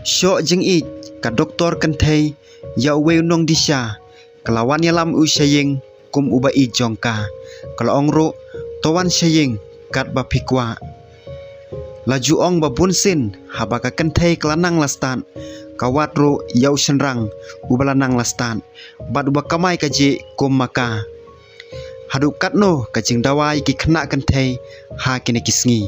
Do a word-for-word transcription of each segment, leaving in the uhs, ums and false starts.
Shoh jingïeit ka doktor kynthei ïa uwei u nongdisha, ka la wan ïalam u sha ïing kum uba ïeit jong ka. Ka la ong ruh, to wan sha ïing katba phi kwah. La ju ong ba bun sien haba ka kynthei ka la nang la stad, ka wad ruh ïa u shynrang uba la nang la stad bad uba kamai kajih kum ma ka. Haduh katno ka jingdawa ïa ki khynnah kynthei ha kine ki sngi.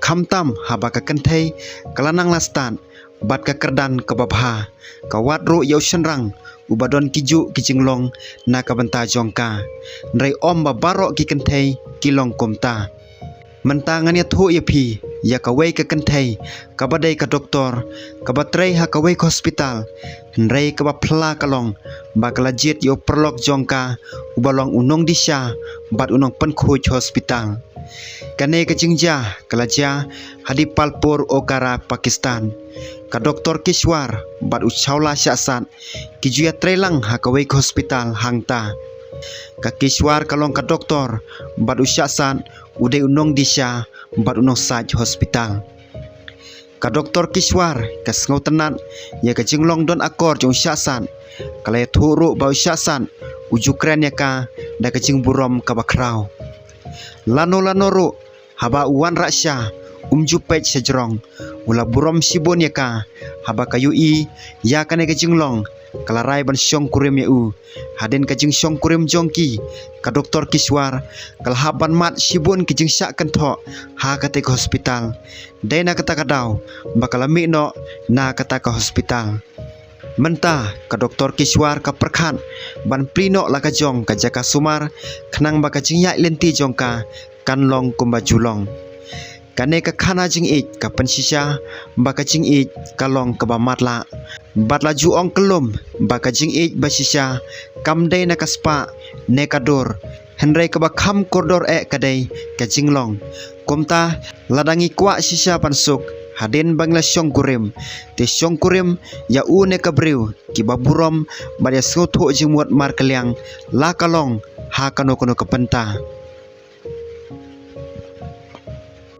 Khamtam haba ka kynthei ka la nang la stad bad ka kyrdan kaba bha, ka wad ruh ïa u shynrang uba don kijuh ki jinglong na ka bynta jong ka. Hynrei ym ba baroh ki kynthei ki long kumta. Mynta ngan ïathuh ïa phi ïa kawei ka kynthei kaba dei ka doktor, kaba trei ha kawei ka hospital. Hynrei kaba phylla ka long ba ka la jied ïa u paralok jong ka, uba long u nongdisha bad u nongpynkhuid hospital. Kane ka jingjia ka la jia ha Dipalpur Okara, Pakistan. Ka doktor Kishwar bad u Chawla Shahzad ki ju ïatrei lang ha kawei ka hospital hangta. Ka Kishwar ka long ka doktor bad u Shahzad u dei u nongdisha bad u nongsait hospital. Ka doktor Kishwar ka sngewtynnad ïa ka jinglong don akor jong u Shahzad. Ka la ïathuh ruh ba u Shahzad u ju kren ïa ka da ka jingburom kaba khraw. Lano lano ruh haba u wanrah sha, um ju peit sha jrong. U la burom shibun ïa ka. Haba ka ïohi ïa kane ka jinglong, ka la rai ban shongkurim ïa u. Hadien ka jingshongkurim jong ki, ka doktor Kishwar ka la hap ban mad shibun ki jingshah kynthoh ha kata ka hospital. Dei na kata ka daw ba ka la mih noh na kata ka hospital. Mynta ka doktor Kishwar ka pyrkhat ban plie noh la ka jong ka jaka sumar, khnang ba ka jingïaid lynti jong ka kan long kumba ju long. Kane ka khana jingïeit ka pynshisha ba ka jingïeit ka long kaba matlah. Bad la ju ong kyllum ba ka jingïeit ba shisha kam dei na ka spah ne ka dur, hynrei kaba kham kordor eh ka dei ka jinglong. Kumta, lada ngi kwah shisha ban suk, hadien ba ngi la shongkurim, te shongkurim ïa u ne ka briew kiba burom bad ïa sngewthuh jingmut markylliang, la ka long ha kano kano ka bynta.